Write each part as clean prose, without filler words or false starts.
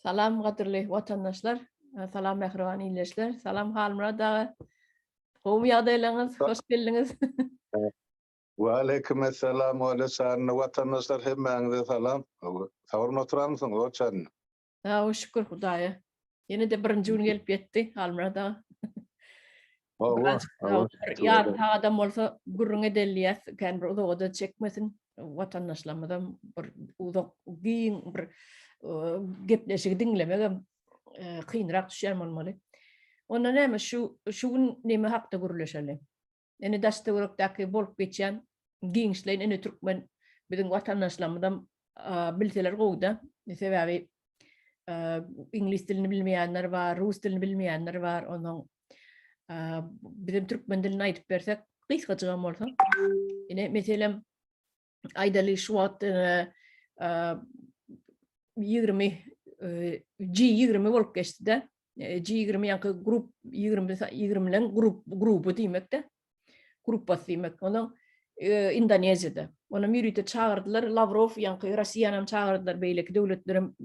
Salam gadyrly watandaşlar, salam mähriban ildeşler, salam Halmyrat aga. Gowumy ýagdaýlaryňyz? Hoş geldiňiz. Waleýkim essalam Wale Çarny watandaşlar hemmäňize salam. Sag boluň oturanmysyňyz Wale Çarny? Sag şükür Hudaýa. Ýene-de birinji gün gelip ýetdi Halmyrat aga. Hawa, hawa. Ýarym sagadam bolsa gürrüň edelýäs, kän bir uzaga-da çekmesin. Watandaşlarymyzam bir uzak, giň bir gepleşigi diňlemegem kynrak düşýän bolmaly. Onda näme şu şu gün neme hakda gürleşeli? Ine daş-töwerekdäki bolup geçýän giňişleýin ine türkmen biziň watandaşlarymyzam bilseler gowuda. Sebäbi iňlis dilini bilmeýänler bar, rus dilini bilmeýänler bar. Ondan bizem türkmen dilini aýdyp bersek, gysgajygam bolsa. Ine meselem aýdaly şu wagt 20 G20 bolup geçdi-de. G20 ýaňky grup 20 20-leň grup gruby diýmekde. Gruppasy diýmek. Onuň Indoneziýada. Onam ýörite çagyrdylar. Lawrow ýaňky Russiýanam çagyrdylar, beýleki döwletlerem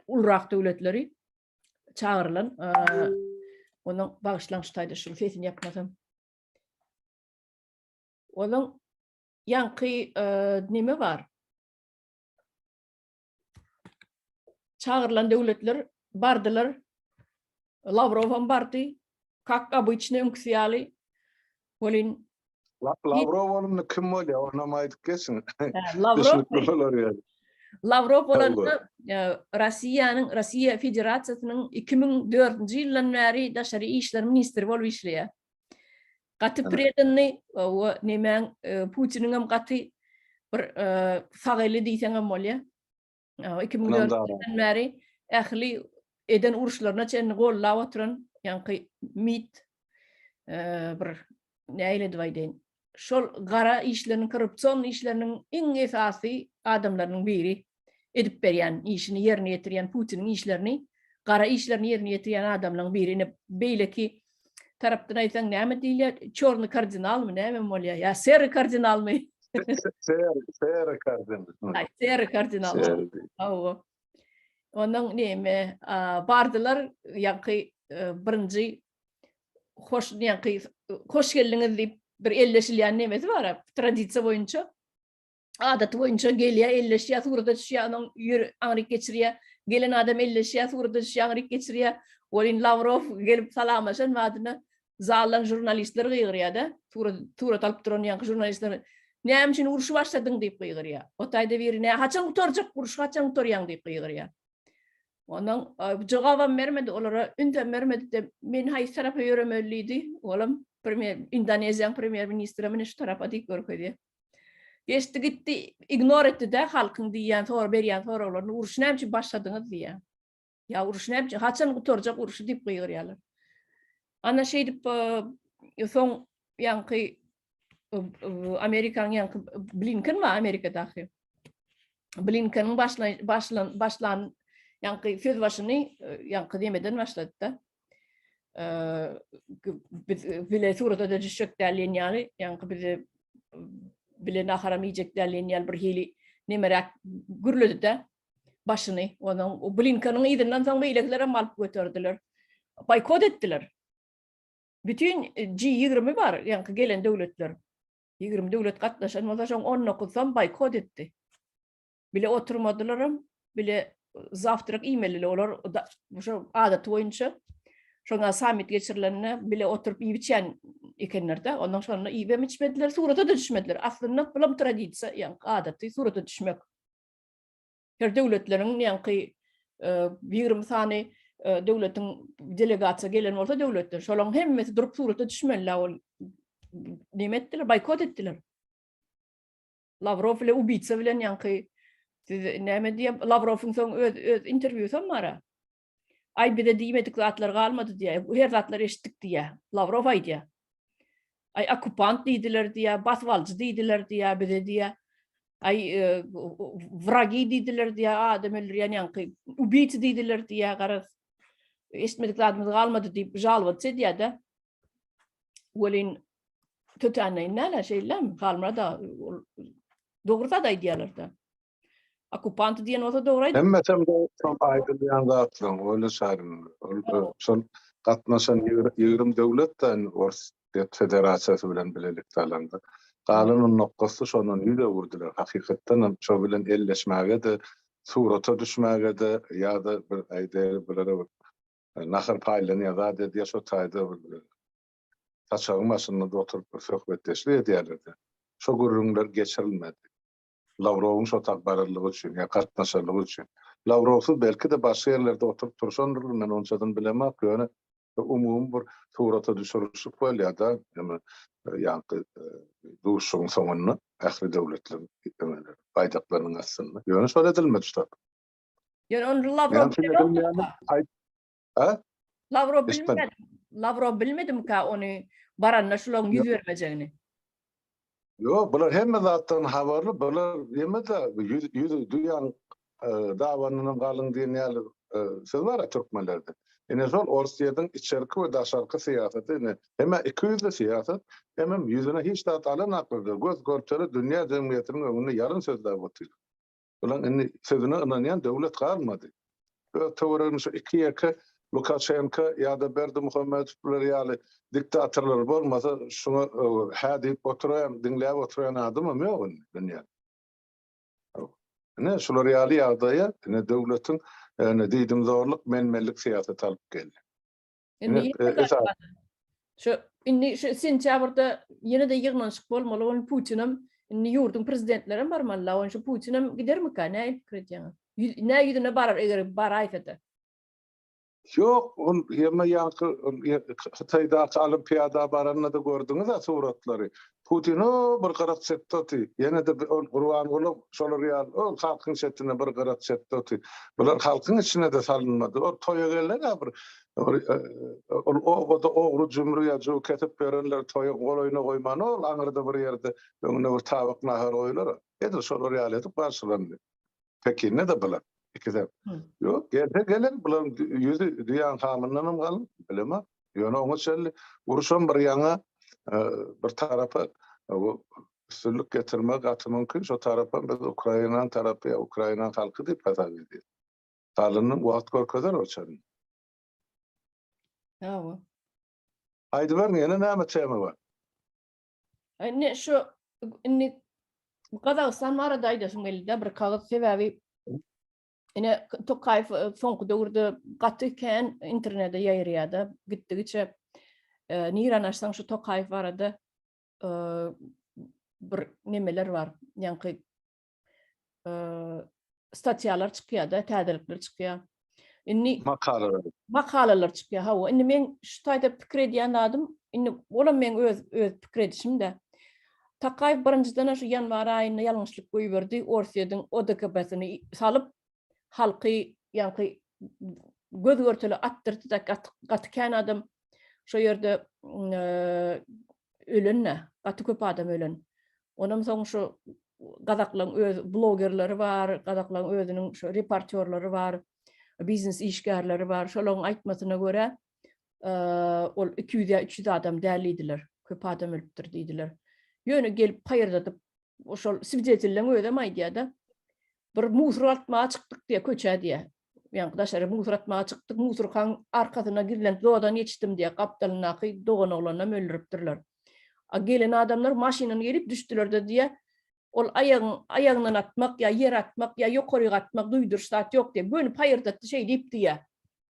ulrak döwletleri çagyrylan. Onuň bagyşlaň şu taýda şuň sesini ýapmasam. Onuň ýaňky neme bar? Çagyrylan döwletler bardylar. Lawrow hem bardy. Kak obyçny öňküsi ýaly. Welin Lawrow bolanda kim bolýar? Onam aýdyp geçiň. Lawrow bolar ýaly. Lawrow bolanda Russiýanyň Russiýa Federasiýasynyň 2004-nji ýyldan bäri daşary işler ministri bolup işleýär. Gaty predanny we nemäň Putiniň hem gaty bir sag eli diýseň hem bolýar. 2004-den bäri ähli eden uruşlaryna çenli gollap oturan ýaňky MIT bir nähili edip aýdaýyn. Şol gara işleriniň, korrupsion işleriniň iň esasy adamlarynyň biri edip berýän işini ýerine ýetirýän Putiniň işlerini, gara işlerini ýerine ýetirýän adamlaryň biri. Ine beýleki tarapdan aýtsaň näme diýilýär? Çorny kardinalmy, näme bolýar? Ýa seri kardinalmy? Seri, seri kardinal. Aý, seri kardinal. Hawa. Onuň näme, bardylar ýaňky e, birinji hoş ýaňky hoş geldiňiz diýip bir elleşilýän nemesi bar, tradisiýa boýunça. Adaty boýunça gelýär, elleşýär, surata düşýär, onuň ýür aňryk geçirýär. Gelen adam elleşýär, surata düşýär, aňryk geçirýär. Welin Lawrow gelip salamlaşan badyna zaldan žurnalistler gygyrýar-da, surat surat alyp duran ýaňky žurnalistler Näme üçin urşy başladyň diýip gygyrýar. O taýda biri nä haçan gutarjak urşy haçan gutarýaň diýip gygyrýar. Ondan jogabam bermedi, olara ünsem bermedi-de, men haýsy tarapa ýöremeli diýdi. Olam premýer Indoneziýanyň premýer-ministri mine şu tarapa diýip görkezýär. Geçdi gitdi, ignor etdi-de halkyň diýýän, sor berýän soraglaryny, urşy näme üçin başladyňyz diýýär. Ýa urşy näme üçin, haçan gutarjak urşy diýip gygyrýarlar. Ana şeýdip soň ýaňky Amerikanyň ýaňky Blinken bar Amerikadaky. Blinkeniň başlan başlan başlan ýaňky söz başyny ýaňky demeden başlady-da. Biz bile surata da düşjek däl diýen ýaly, ýaňky bizi bile naharam iýjek däl diýen ýaly bir hili nemeräk gürledi-de başyny. Onuň Blinkeniň yzyndan soň beýlekilerem alyp göterdiler. Boýkot etdiler. Bütin G20 bar, ýaňky gelen döwletler. 20 döwlet gatnaşan bolsa, şoň 19-sam boýkot etdi. Bile oturmadylaram, bile zawtrak iýmeliler olar şo adaty boýunça. Şoňa sammit geçirilende bile oturyp iýip içýän ekenler-de. Ondan şonda iýibem içmediler, surata da düşmediler. Aslynda bulam tradisiýa, ýaňky adaty surata düşmek. Her döwletleriň ýaňky 20 sany döwletiň delegasiýa gelen bolsa döwletden, şolaryň hemmesi durup surata düşmeli ol. Neme etdiler? Boýkot etdiler. Lawrow ile ubitsa bilen ýaňky siz näme diýem Lawrowyň soň öz öz interwýusam bara. Aý bize diýmedik zatlar galmady diýýär. Her zatlar eşitdik diýýär. Lawrow aýdýar. Aý okkupant diýdiler diýýär, basyp alyjy diýdiler diýýär bize diýýär. Aý e, wragi diýdiler diýýär, adam öldürýän ýaňky ubiyci diýdiler diýýär, garaz eşitmedik zadymyz galmady diýip žalowat edýär-de. Welin tötänleýin näle şeýlemi? Halmyrat aga ol dogry zat aýdýarlar-da. Okkupanty diýen bolsa dogry aýdyp. Hemmesem şol aýdylýan zatlaryň öyle Çary. Ol şol gatnaşan 20 döwlet de Ors Federasiýasy bilen bilelikde alanda. Galan on noktasy şondan ýüz öwürdiler. Hakykatdan hem şo bilen elleşmäge-de, surata düşmäge-de ýa-da bir aýdaýly bulara bir nahar paýlanýar zat edýär şo taýda bir saçagyň başynda-da oturyp bir söhbetdeşlik edýärler-de. Şo gürrüňler geçirilmedi. Lawrowyň şo tak bararlygy üçin ýa gatnaşarlygy üçin. Lawrowsyz belki-de başga ýerlerde oturyp turşandyrlar, men onçadan bilemok, ýöne umumy bir surata düşürişlik bolýar-da, ýöne ýaňky duşuşygyň soňunda ähli döwletleriň baýdaklarynyň astynda. Ýöne şol edilmedi şo. Ýöne ony Lawrow bilenokdy. Ha? Lawrow bilmedi. Lawrow bilmedimika ony baranda şularyň ýüz bermejegini. Ýok, bular hemme zatdan habarly, bular ýeme-de ýüz ýüz düýäň dabanyndan galyň diýen ýaly söz bar-a türkmenlerde. Ine şol Orsýetiň içerki we daşarky syýasaty ine hem-ä ikiýüzli syýasat, hemem ýüzüne hiç zat alanaklar-da, göz-görtele dünýä jemgyýetiniň öňünde ýalan sözläp otyrlar. Bulan indi sözüne ynanýan döwlet galmady. Öz töwereginde şu iki-ýeke Lukaşenko ýa-da Berdimuhamedowlar ýaly diktatorlar bolmasa, şuňa hä diýip oturaýan, diňläp oturaýan adamam ýok indi dünýäde. Ine şular ýaly ýagdaýa ine döwletiň ine diýdimzorluk, men-menlik syýasaty alyp geldi. Indi şu indi şu sentýabrda ýene-de ýygnanyşyk bolmaly, ony Putinem indi ýurduň prezidentleri hem barmaly, ony şu Putinem gidermikä, näme pikir edýäňiz? Nä ýüzüne barar eger baraýsa-da? Ýok, ol ýeme ýaňky Hytaýdaky olimpiada baranda-da gördüňiz-ä suratlary. Putin o bir gyrak çetde oty. Ýene-de ol Gurbangulam şolar ýaly ol halkyň çetinde bir gyrak çetde oty. Bular halkyň içine-de salynmady. Ol toýa geldiler-ä bir ol obada ogry jümri ýa jüw kesip ýörenleri toýa golaýyna goýman ol aňyrda bir ýerde öňüne bir tabak nahar goýular. Edil şolar ýaly edip garşylandy. Pekinde-de bular ikisem. Ýok, gelse geler, bularyň ýüzi düýäň hamyndanam galyň, bilemok. Ýöne oňa çenli uruşam bir ýaňa, bir tarapa bu üstünlik getirmegi gaty mümkin. Şo tarapam biz Ukrainanyň tarapy ýa Ukrainanyň halky diýip hasap edýäs. Galanyny wagt görkezer o çenli. Hawa. Aýdyberiň, ýene näme tema bar? Indi şu indi Gazagystan barada aýdasym geldi-de bir kagyz sebäbi ine Tokaýew e, soňky döwürde gaty kän internete ýaýraýar-da gitdigiçe e, niräni açsaň şu Tokaýew barada e, bir nemeler bar. Ýaňky statýalar çykýar-da, täzelikler çykýar. Indi makalalar. Makalalar çykýar. Hawa, indi men şu taýda pikir edýän zadym, indi olam meň öz öz pikir edişim-de. Takaýew birinjiden şu ýanwar aýynda ýalňyşlyk goýberdi, Orsýetiň ODKB-sini salyp, halky ýaňky göz görtele atdyrdy-da, gaty, gaty kän adam şo ýerde ölen-de, gaty köp adam ölen. Onam soň şu gazaklaryň öz blogerleri bar, gazaklaryň özüniň şu reportýorlary bar, biznes işgärleri bar. Şolaryň aýtmasyna görä, ol 200 ýa 300 adam däl diýdiler. Köp adam ölüpdir diýdiler. Ýöne gelip paýyrdadyp, şol swidetelleriň özem aýdýar-da, bir musur atmaga çykdyk diýýär, köçä diýýär. Ýaňky daşary musur atmaga çykdyk, musurkaň arkasyna gizlenip zordan ýetişdim diýýär. Gapdalyndaky doganoglanynam öldüripdirler. A gelen adamlar maşyndan gelip düşdüler-de diýýär, ol aýagyň aýagyndan atmak ýa ýere atmak ýa ýokaryk atmak duýduryş zat ýok diýýär. Göni paýyrdatdy şeý diýip diýýär.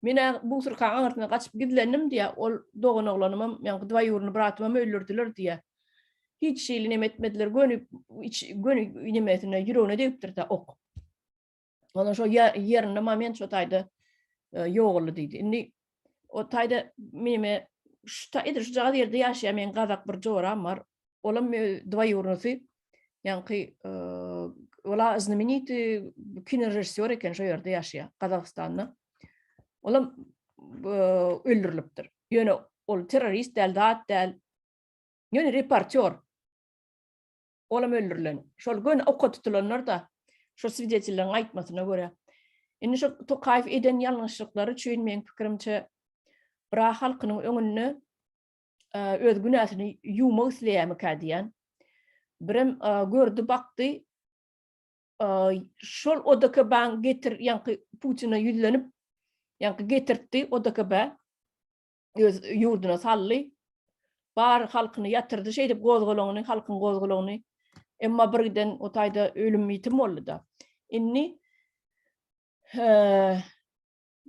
Men-ä musurkaň aňyrsyna gaçyp gizlendim diýýär. Ol doganoglanymam, ýaňky dwaýurny bratymam öldürdiler diýýär. Hiç hili neme etmediler. Göni iç göni nemesine ýüregine degipdir-de ok. Ondan şo ýerinde moment şo taýda e, ýogaldy diýdi. Indi o taýda meme şu ta edil şu jagaz ýerde ýaşaýan meň gazak bir joram bar. Olam dwaýurnysy ýaňky e, ola znamenitý kinorežissýor eken şo ýerde ýaşaýar Gazagystanda. Olam e, öldürilipdir. Ýöne ol terrorist däl, zat däl. Ýöne reportýor. Olam öldürilen. Şol göni oka tutulanlar-da, şol swidetelleriň aýtmasyna görä. Indi şu Tokaýew eden ýalňyşlyklary üçin meň pikirimçe bira halkynyň öňünde öz günäsini ýuwmak isleýärmikä diýýän. Birem gördi, bakdy. Şol ODKB-niň getir ýaňky Putine ýüzlenip, ýaňky getirtdi ODKB öz ýurduna saldy. Bar halkyny ýatyrdy şeýdip gozgalaňyny, halkyň gozgalaňyny. Emma bir giden o taýda ölüm-ýitim boldy-da. Indi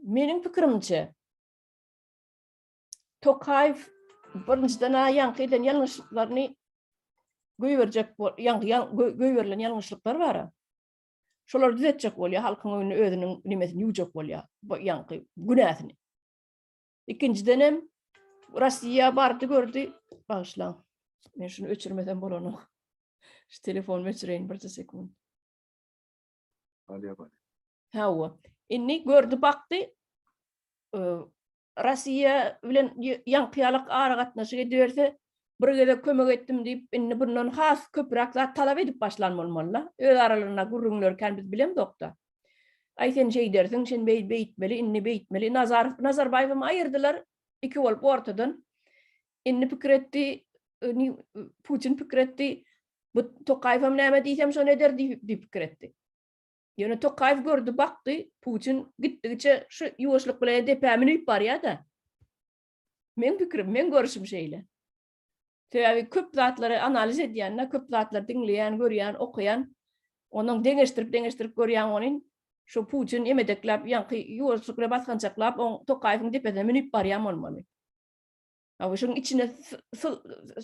meniň pikirimçe Tokaýew birinjiden-ä ýaňky eden ýalňyşlyklaryny goýberjek ýaňky goýberilen ýalňyşlyklar bar-a. Şolary düzetjek bolýar, halkyň öňünde özüniň nemesini ýuwjak bolýar, ýaňky günäsini. Ikinjidenem Russiýa bardy gördi, bagyşlaň. Men şuny öçürmesem bolanok. Şu telefonymy öçüreýin birje sekunt. Bolýar, bolýar. Hawa. Indi gördi bakdy. Russiýa bilen ýaňky ýalak aragatnaşyk ediberse, bir gezek kömek etdim diýip, indi bundan has köpräk zat talap edip başlan bolmaly-da. Öz aralarynda gürrüňleri kän biz bilemzok-da. Aý sen şeýdersiň, sen beý beýtmeli, indi beýtmeli. Nazarow, Nazarbaýewem aýyrdylar iki bolup ortadan. Indi pikir etdi, Putin pikir etdi, bu Tokaýewem näme diýsem şony eder diýip pikir etdi. Ýöne Tokaýew gördi, bakdy, Putin gitdigiçe şu ýuwaşlyk bilen depä münüp barýar-da. Meň pikirim, meň görüşim şeýle. Sebäbi köp zatlary analiz edýän-de, köp zatlary diňleýän, görýän, okaýan, ondan deňeşdirip-deňeşdirip görýän welin, şu Putin emedekläp, ýaňky ýuwaşlyk bilen basgançaklap, oň Tokaýewiň depesine münüp barýan bolmaly. Hawa, şunuň içine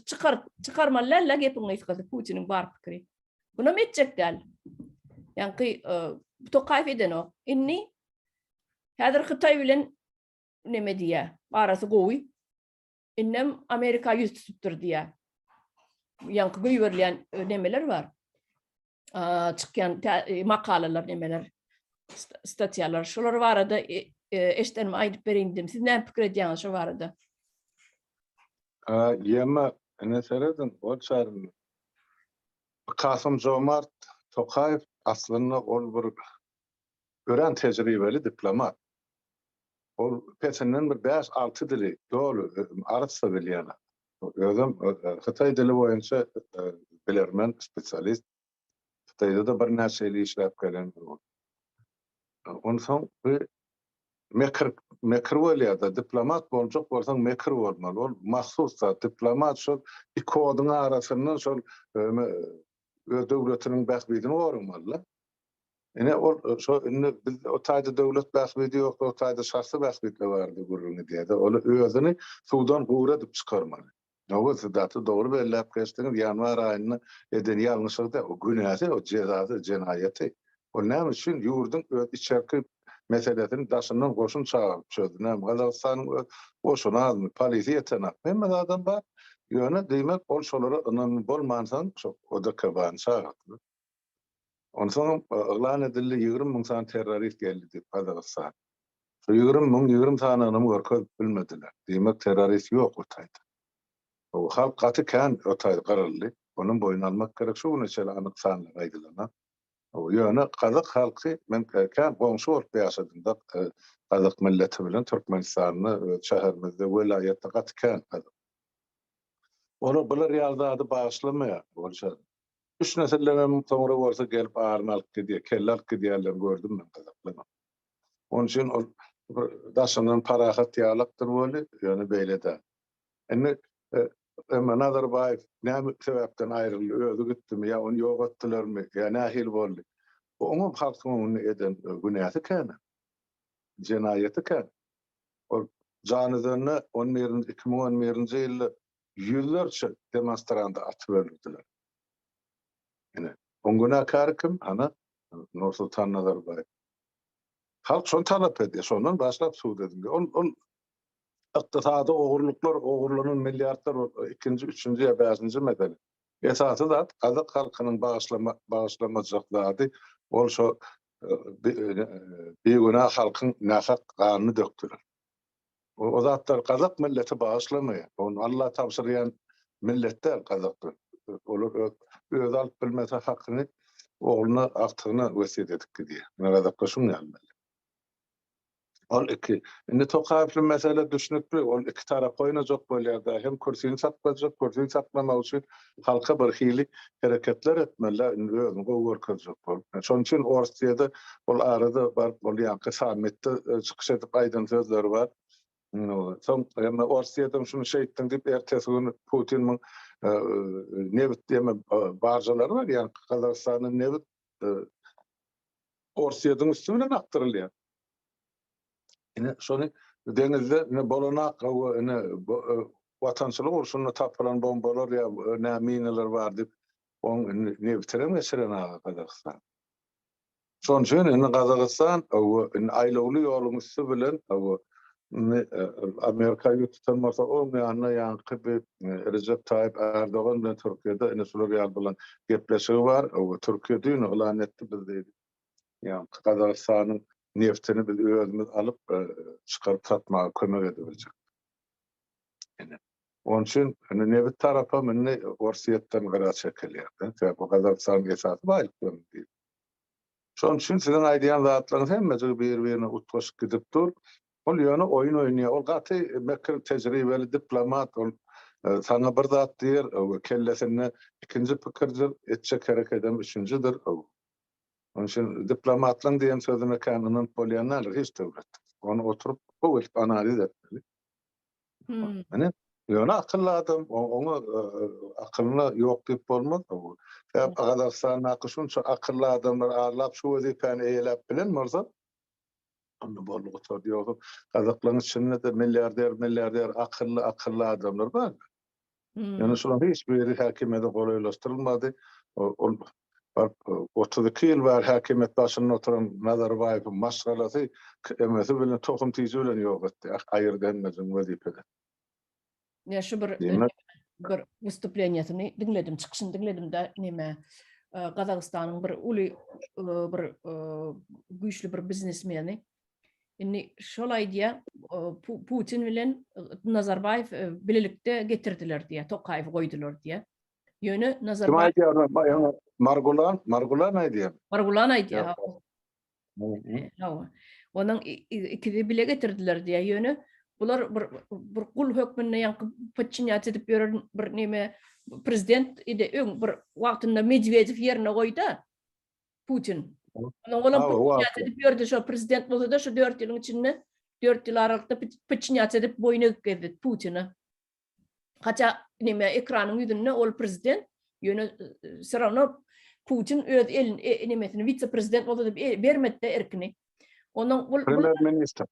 çykar, çykarmaly däl-de gepiň gysgasy Putiniň bar pikiri. Bunam etjek däl. Ýaňky e, Tokaýew edenok. Indi häzir Hytaý bilen neme diýýär? Arasy gowy. Indem Amerika ýüz tutupdyr diýýär. Ýaňky goýberilýän e, nemeler bar. Çykýan e, makalalar nemeler, statýalar. Şolar barada e, e, eşdenimi aýdyp bereýin diýdim. Siz näme pikir edýäňiz şu barada? Ýeme, ine serediň, ol çaryn. Kasym Jomart Tokaýew aslynda ol bir örän tejribeli diplomat. Ol pesinden bir bäş-alty dili doly arassa bilýän adam. Özem hytaý dili boýunça bilermen, spesialist. Hytaýda-da birnäçe ýyl işläp gelen ol. Onsoň bu mekir, mekir bolýar-da, diplomat boljak bolsaň mekir bolmaly. Ol mahsus zat. Diplomat şol iki oduň arasyndan şol öz döwletiniň bähbidini goramaly-da. Ine ol şo indi biz o taýda döwlet bähbidi ýok, o taýda şahsy bähbitler barada gürrüň edýär-de. Ol özüni suwdan gury edip çykarmaly. Hawa, siz gaty dogry belläp geçdiňiz, ýanwar aýynda eden ýalňyşygy däl, o günäsi, o jezasy, jenaýaty. Ol näme üçin ýurduň öz içerki meselesini daşyndan goşun çagyryp çözdi? Näme, Gazagystanyň öz goşuny azmy, polisi ýetenokmy? Hemme zadam bar. Ýöne, diýmek, ol şolara ynamly bolmansoň, şo ODKB-ni çagyrdy. Onsoňam yglan edildi, 20 müň sany terrorist geldi diýip Gazagystana. Şu 20 müň, 20 sanygynam görkezip bilmediler. Diýmek, terrorist ýok o taýda. Halk gaty kän o taýda gyryldy. Onam boýun almak gerek. Şu güne çenli anyk sanlar aýdylanok. Ýöne gazak halky, men kän goňşy bolup ýaşadym-da gazak milleti bilen Türkmenistanda, öz şäherimizde, welaýatda gaty kän gazak. Olar bular ýaly zady bagyşlamaýar, bolşa. Üç nesildenem soňra bolsa gelip aryny alyp gidýär, kelle alyp gidýärlerini gördüm men gazaklaryň. Onuň üçin ol bir daşyndan parahat ýalakdyr weli, ýöne beýle däl. Indi emma Nazarbaýew näme sebäpden aýryldy, özi gitdimi ýa ony ýok etdilermi, ýa nähili boldy? Oňam halkyň öňünde eden günäsi kän, jenaýaty kän. Ol Janözende on birinji, 2011-nji ýylda ýüzlerçe demonstranty atyp öldürdiler. Ine, oň günäkäri kim? Ana, Nursultan Nazarbaýew. Halk şony talap edýär, şondan başlap sud ediň. Ol, ol ykdysady ogurlyklar, ogurlanan milliardlar ol ikinji, üçünji ýa bäşinji mesele. Esasy zat gazak halkynyň bagyşlama, bagyşlamajak zady ol şo bigünä halkyň nähak ganyny dökdüler. O zatlar gazak milleti bagyşlamaýar. Ony Alla tabşyrýan millet däl gazaklar. Olar öz özi alyp bilmese hakyny ogluna, agtygyna wesýet edip gidýär. Ine gazaklar şuň ýaly millet. Ol iki. Indi Tokaýewli mesele düşnükli, ol iki tarapa oýnajak bolýar-da, hem kürsini saklajak, kürsini saklamak üçin halka bir hili hereketler etmeli-dä, indi özüni gowy görkezjek bolup. Şonuň üçin Orsýede ol arada baryp ol ýaňky sammitde çykyş edip aýdan sözleri bar. Soň emme Orsýedem şuny şeýtdiň diýip ertesi gün Putiniň nebit emme baržalary bar ýaňky Gazagystanda nebit Orsýediň üsti bilen akdyrylýar. Ine şony deňizde ine bolanak we ine watançylyk urşunda tapylan bombalar ýa nä minalar bar diýip oň indi nebitinem geçiren aga Gazagystan. Şonuň üçin indi Gazagystan we indi aýlawly ýoluň üsti bilen we indi Amerika ýüz tutan bolsa oň ýanyna ýaňky bir Rejep Taýyp Ärdogan bilen Türkiýede ine şular ýaly bolan gepleşigi bar we Türkiýe düýn yglan etdi biz diýdi. Ýaňky Gazagystanyň neftini biz özümiz alyp çykaryp satmaga kömek edebiljek. Ine. Onuň üçin indi nebit tarapam indi Orsýetden gyra çekilýär. Sebäbi Gazagystanyň esasy baýlyklarynyň biri. Şonuň üçin siziň aýdýan zatlaryňyz hemmejigi bir-birine utgaşyp gidip dur. Ol ýöne oýun oýnaýar. Ol gaty mekir, tejribeli diplomat. Ol saňa bir zat diýer, kellesinde ikinji pikirdir, etjek herekedem üçünjidir. Onuň üçin diplomatlaryň diýen sözüne kän ynanyp bolýan däldir hiç döwletde. Ony oturyp gowy edip analiz etmeli. Ine, ýöne akylly adam, oňa akylyna ýok diýip bolmaz. Sebäp Gazagystandaky şunça akylly adamlar arlap şu wezipäni eýeläp bilen bolsa, onda boldy gutardy. Ýogsa gazaklaryň içinde-de milliarder, milliarder akylly, akylly adamlar bar. Ýöne şolaryň hiç biri häkimiýete golaýlaşdyrylmady. Ol baryp 32 ýyl bäri häkimiýet başynda oturan Nazarbaýewiň maşgalasy emesi bilen tohum tiji bilen ýok etdi. Aýyrdy hemmesini wezipeden. Ýa şu bir bir wystuplenýesini diňledim, çykyşyny diňledim-de neme Gazagystanyň bir uly bir güýçli bir biznesmeni Indi şol aýdýar, Putin bilen Nazarbaýew bilelikde getirdiler diýýär, Tokaýewi goýdular diýýär. Ýöne Nazarbaýew Kim aýdýar? Margulan, Margulan aýdýar. Margulan aýdýar. Hawa. Onuň ikisi bile getirdiler diýýär. Ýöne bular bir bir gul hökmünde ýaňky podçinýat edip ýören bir neme prezident idi öň bir wagtynda Medwedew ýerine goýdy. Putin. Onuň olam podçinýat edip ýördi şo prezident bolsa-da şu 4 ýylyň içinde 4 ýyl aralykda podçinýat edip boýun egip gezdi Putine. Haça neme ekranyň ýüzünde ol prezident, ýöne все равно Putin öz elini e, nemesini wise-prezident bolsa da e, bermedi erkini. Onuň ol Premýer ministr.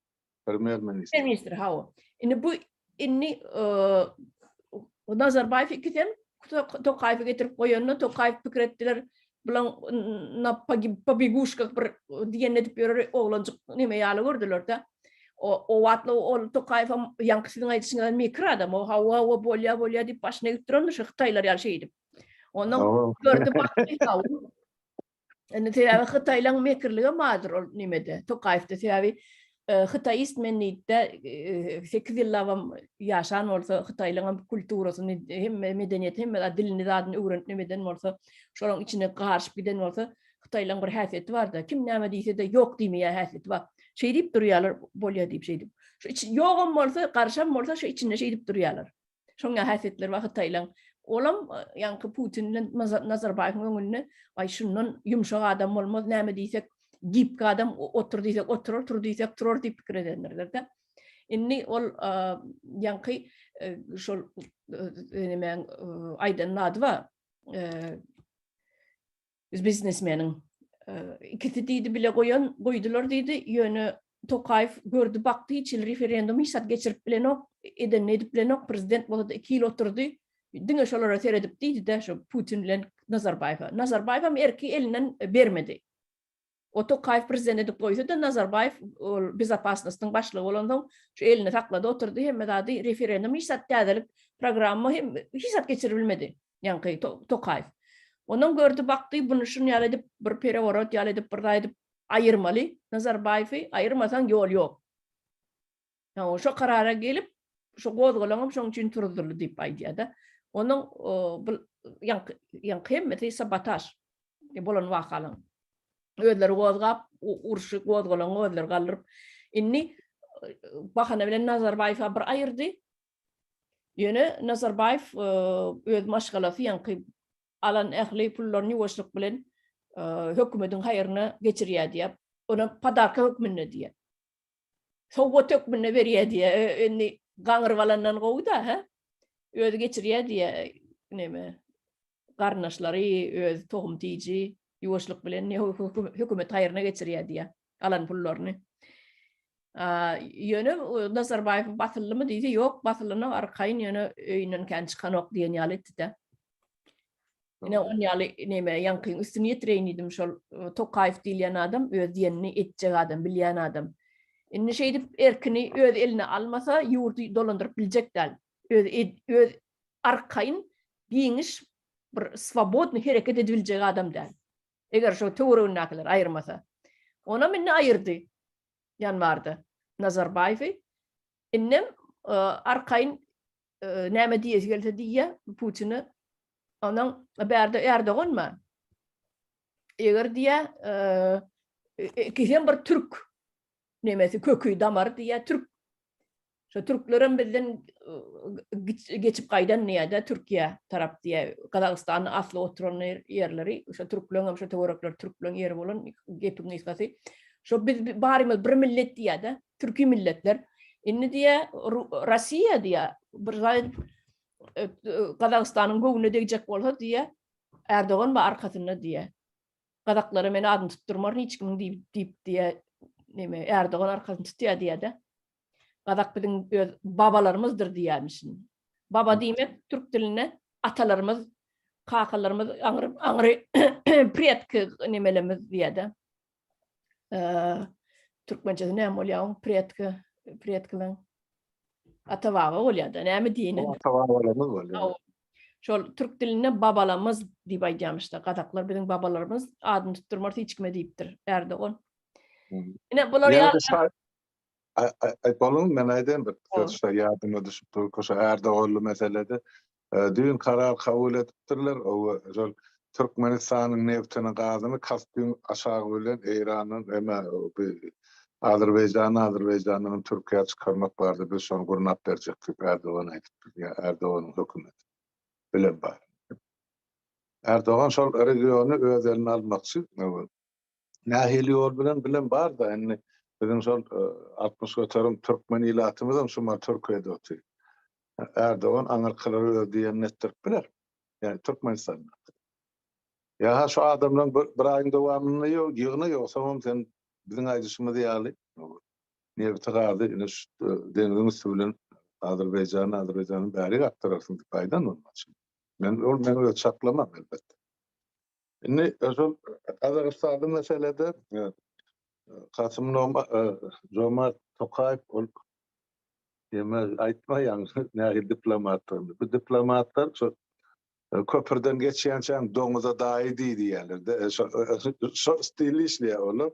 Premýer ministr. Premýer ministr hawa. Indi bu indi e, Nazarbaýew ikisem Tokaýewi getirip goýanda Tokaýew pikir etdiler, bulaň na pobeguşkah bir diýen edip ýörer oglanjyk neme ýaly gördüler-de. O o wagtla ol Tokaýewem ýaňky siziň aýdyşyňyz ýaly mekir adam. O hawa hawa bolýa bolýa diýip başyny egip durandyr şu hytaýlar ýaly şeýdip. Ondan gördi bakdy Indi sebäbi Hytaýlaň mekirligem bardyr ol nemede, Tokaýewde sebäbi e, hytaýist men diýdi-de, 8 e, ýyllabam ýaşan bolsa, hytaýlaňam kulturasyny, hemme medeniýeti, hemme zat dilini zadyny öwrenip nemeden bolsa, şolaryň içine garyşyp giden bolsa, hytaýlaň bir häsiýeti bar-da, kim näme diýse-de ýok diýmeýär häsiýeti bar. Şeý diýip durýarlar, bolýar diýip şeýdip. Şu içi ýogam bolsa, garyşam bolsa şu içinde şeýdip durýarlar. Şoň ýaly häsiýetleri bar Hytaýlaň. Olam ýaňky Putin bilen Nazarbaýewiň öňünde aý şundan ýumşak adam bolmaz, näme diýsek gibki adam, otur diýsek oturar, tur diýsek turar diýip pikir edendirler-de. Indi ol ýaňky şol nemäň aýdan zady bar. Biznesmeniň ikisi diýdi bile goýan goýdular diýdi. Ýöne Tokaýew gördi bakdy hiç hili referendum hiç zat geçirip bilenok, edenini edip bilenok, prezident bolsa-da 2 ýyl oturdy. Diňe şolara seredip diýdi-de şu Putin bilen Nazarbaýewe. Nazarbaýew hem erki elinden bermedi. O Tokaýew prezident edip goýsa-da Nazarbaýew ol bezopasnostyň başlygy bolansoň şu elini saklady oturdy hemme zady referendum hiç zat täzelik programma hem hiç zat geçirip bilmedi. Ýaňky Tokaýew. Ondan gördi, bakdy, buny şun ýaly edip, bir pereworot ýaly edip, bir zat edip aýyrmaly Nazarbaýewi, aýyrmasaň ýol ýok. Ýa şo karara gelip, şo gozgalaňam şoň üçin turuzdyrly diýip aýdýar-da. Onuň bu ýaňky ýaňky hemmesi sabotaž bolan wakalaň. Özleri gozgap, urşy gozgalaňy özleri galdyryp. Indi. bahana bilen Nazarbaýewa bir aýyrdy. Ýöne Nazarbaýew öz maşgalasy ýaňky alan ähli pullaryny ýuwaşlyk bilen hökümediň haýryna geçirýär diýýär. Ony podarka hökmünde diýýär. Sowgat hökmünde berýär diýýär. Indi gaňryp alandan gowy-da, hä? Özi geçirýär diýýär, neme, garyndaşlary, öz tohum-tiji ýuwaşlyk bilen hökümet haýryna geçirýär diýýär, alan pullaryny. Ýöne Nazarbaýew basyldymy diýse, ýok, basylanok, arkaýyn, ýöne öýünden kän çykanok diýen ýaly etdi-de. Ine on ýaly neme ýaňkyň üstüni ýetireýin diýdim şol e, Tokaýew diýilýän adam öz diýenini etjek adam, bilýän adam. Indi şeýdip erkini öz eline almasa ýurdy dolandyryp biljek däl. Öz öz arkaýyn giňiş bir swobodny hereket edibiljek adam däl. Eger şo töweregindäkiler aýyrmasa. Onam indi aýyrdy ýanwarda Nazarbaýewi. Indem e, arkaýyn näme diýesi gelse diýýär Putine. Onuň bärde Erdogan bar. Eger diýýär, ikisem bir türk nemesi köki damary diýýär, türk. Şo türklerem bizden geçip gaýdan diýýär-de, Türkiýä tarap diýýär. Gazagystanda asly oturan ýerleri, şo türkleriň hem şo töwerekler türkleriň ýeri bolan gepiň gysgasy. Şo biz barymyz bir millet diýýär-de. Türki milletler. Indi diýä Russiýa diýä bir zat edip e, Gazagystanyň göwnüne degjek bolsa diýä Erdogan bar arkasynda diýä. Gazaklara men adyny tutdurmaryn hiç kimiň diýip diýip diýä neme Erdogan arkasyny tutýar diýä-de. Gazak biziň öz babalarymyzdyr diýýärmişin. Baba diýmek türk dilinde atalarymyz, kakalarymyz, aňry aňry predki nemelerimiz diýä-de. Türkmençesi näme bolýar oň? Predki, predkileň ata-baba bolýar-da. Näme diýeni? Ata-babalarymyz bolýar. Şol türk dilinde babalamyz diýip aýdýarmyş-da. Gazaklar biziň babalarymyz adyny tutdurmarys hiç kime diýipdir Erdogan. Ine bular ýaly Aý boluň men aýdaýyn bir söz şo ýadyma düşüp dur şo Ärdoganly meselede. Düýn karar kabul edipdirler o şol Türkmenistanyň nebtini gazyny Kaspiň aşagy bilen Eýrandan eme Azerbaýjana Azerbaýjandan Türkiýä çykarmak barada biz şony gurnap berjek diýip Ärdogan aýdypdyr ýa Ärdoganyň hökümeti bilen bar. Ärdogan şol regiony öz eline almakçy. Nähili ýol bilen bilen bar-da, indi biziň şol 60% türkmen ilatymyzam şumal Türkiýede otyr. Erdogan aňyrkylary öz diýenini etdirip biler. Ýani Türkmenistanda. Ýa-ha şu adamlaryň bir, bir aýyň dowamynda ýok, ýygna ýogsam sen biziň aýdyşymyz ýaly nebiti gazy ine şu deňziň üsti bilen Azerbaýjana, Azerbaýjanyň bärik akdyrarsyň diýip aýdan bolmaçy. Men ol meň öz çaklamam elbetde. Indi şol Gazagystanda meselede Kasym Jomart Tokaýew ol ýeme aýtma ýaňy nähili diplomatdygyny. Bu diplomatlar şo köpürden geçýänçäň doňuza daýy diý diýýärler-de. Şo şo stilli işleýär olar.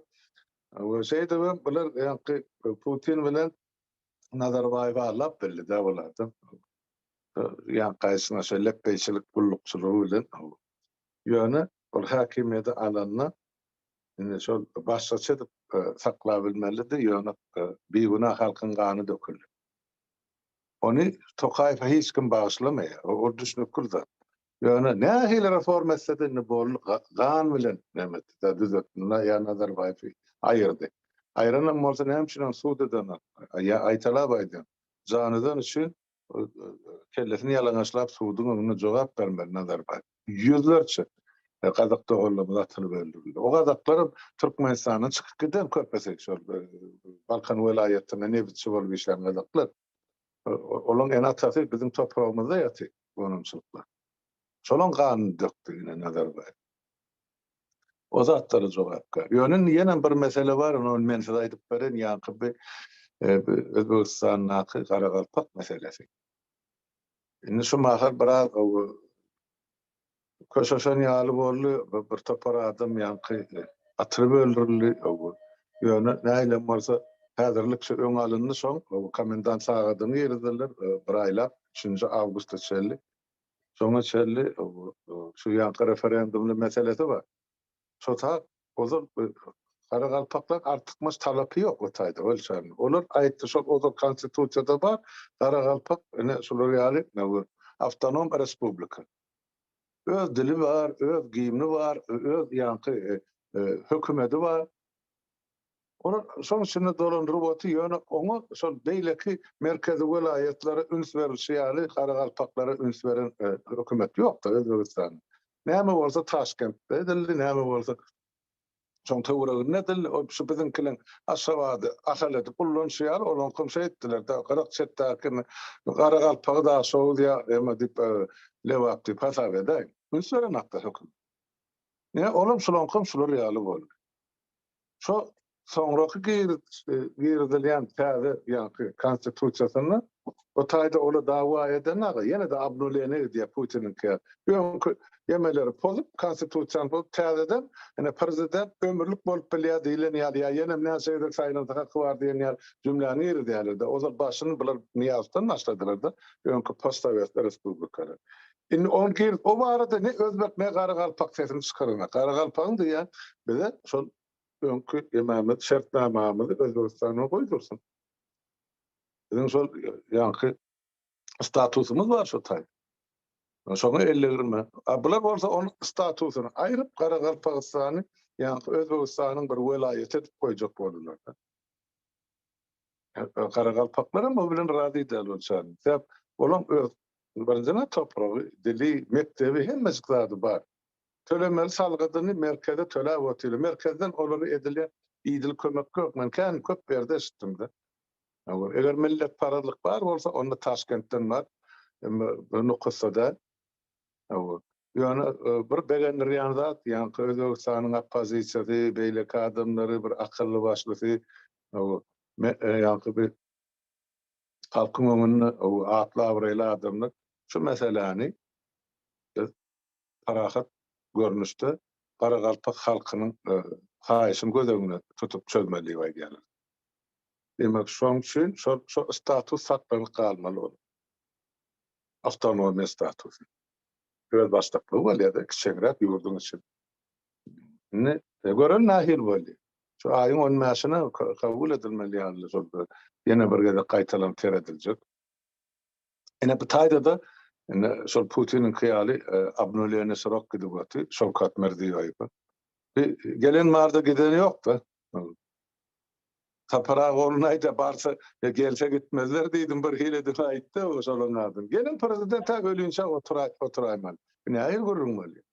We şeýdibem bular ýaňky Putin bilen Nazarbaýewi aldap bildi-de bulardan. Ýaňky aýdyşyňa şo lepbeýçilik gullukçylygy bilen Ýöne ol häkimiýeti alanda indi şol başgaça edip saklabilmelidi, ýöne bigünä halkyň gany döküldi. Ony Tokaýewe hiç kim bagyşlamaýar, ol düşnükli zat. Ýöne nähili reforma etse-de indi boldy, gan bilen näme etdi, düzetdi, ýa Nazarbaýewi aýyrdy. Aýranam bolsa näme üçin ony sud edenok? Ýa aýtalap aýdýan, Janydan üçin kellesini ýalaňaçlap suduň öňünde jogap bermeli Nazarbaýew. Ýüzlerçe gazak doganlarymyz atylyp öldürildi. O gazaklaram Türkmenistandan çykyp giden köpüsi şol Balkan welaýatynda nebitçi bolup işlän gazaklar. Olaryň ene-atasy biziň topragymyzda ýatyr gonamçylyklar. Şolaň ganyny dökdi ine Nazarbaýew. O zatlara jogapkär. Ýöne indi ýene bir mesele bar, ony men size aýdyp bereýin, ýaňky bi Özbegistandaky garagalpak meselesi. Indi şu mahal biraz köşeşen ýaly boldy, bir topar adam ýaňky atylyp öldürildi. Ýöne nähilem bolsa häzirlikçe öň alyndy şoň, komendant sagadyny girizdiler bir aýlap, üçünji awgusta çenli. Şoňa çenli şu ýaňky referendumly meselesi bar. Şo tak ozal. Garagalpaklar artykmaç talapy ýok o taýda ölçäni. Olar aýtdy şol ozal konstitusiýada bar, Garagalpak ine şular ýaly awtonom respublika. Öz dili bar, öz gimni bar, öz ýaňky hökümedi bar. Olar şoň içinde dolandyryp otyr, ýöne oňa şol beýleki merkezi welaýatlara üns berilişi ýaly garagalpaklara üns beren hökümet ýok-da Özbegistanda. Näme bolsa Taşkentde edildi, näme bolsa şoň töwereginde edildi. O şu biziňkiniň Aşgabady Ahal edip ullanyşy ýaly olaňkam şeýtdiler-de, gyrak çetdäki garagalpagy Daşoguz ýa eme diýip Lebap diýip hasap edäý. Üns berenokda hökümet. Ine olam şulaňkam şular ýaly boldy. Şo soňraky girizilýän täze ýaňky konstitusiýasynda o taýda ola dawa eden aga ýene-de obnuleniýa gidýär Putiniňki ýaly. Öňki ýemeleri pozup, konstitusiýany pozup täzeden ine prezident ömürlik bolup bilýär diýlen ýaly ýa ýenem näçe gezek saýlansa haky bar diýen ýaly jümläni girizýärler-de. Ozal başyny bular Nyýazowdan başladylar-da öňki postsowet respublikalar. Indi ony gir, o barada ne özbek ne garagalpak sesini çykarana. Garagalpagyň diýýän bize şol öňki emämiz, şertnamamyzy Özbegistana goýdursyn. Biziň şol ýaňky statusymyz bar şo taý. Şoňa elle girme. A bular bolsa onuň statusyny aýryp Garagalpagystany ýaňky Özbegistanyň bir welaýaty edip goýjak boldular. Garagalpaklar hem o bilen razy däl bolçany. Sebäp olaň öz birinjiden topragy, dili, mekdebi hemmejik zady bar. Tölemeli salgydyny merkeze töläp otyrlar. Merkezden olara edilýän idil kömek ýok. Men kän köp ýerde eşitdim-de. Eger milletparazlyk bar bolsa, onda Taşkentden bar. Emma Nukusda däl. Ýöne bir begendirýän zat, ýaňky Özbegistanyň oppozisiýasy, beýleki adamlary, bir akylly başlysy ýaňky bir halkyň öňünde atly-abraýly adamlar şu meseläni biz parahat görnüşde garagalpak halkynyň haýyşyny göz öňünde tutup çözmeli diýip aýdýarlar. Diýmek, şonuň üçin şol şo status saklanyp galmaly bolup. Awtonomiýa statusy. Özbaşdaklygy bolýar-da kiçeňräk ýurduň içinde. Indi görelim nähili bolýar. Şu aýyň on bäşine kabul edilmeli ýaly şol ýene bir gezek gaýtalanyp serediljek. Ine bu taýda-da indi şol Putiniňki ýaly obnuleniýe srok gidip otyr Şawkat Mirziýoýewe. Bir gelen barda gideni ýok-da. Sapar aga ony aýda barsa gelse gitmezler diýdim bir hili edip aýtdy o şolaň adyny. Gelen prezident-ä ölinçä oturaý oturaýmaly. Bu nähili gürrüň bolýar?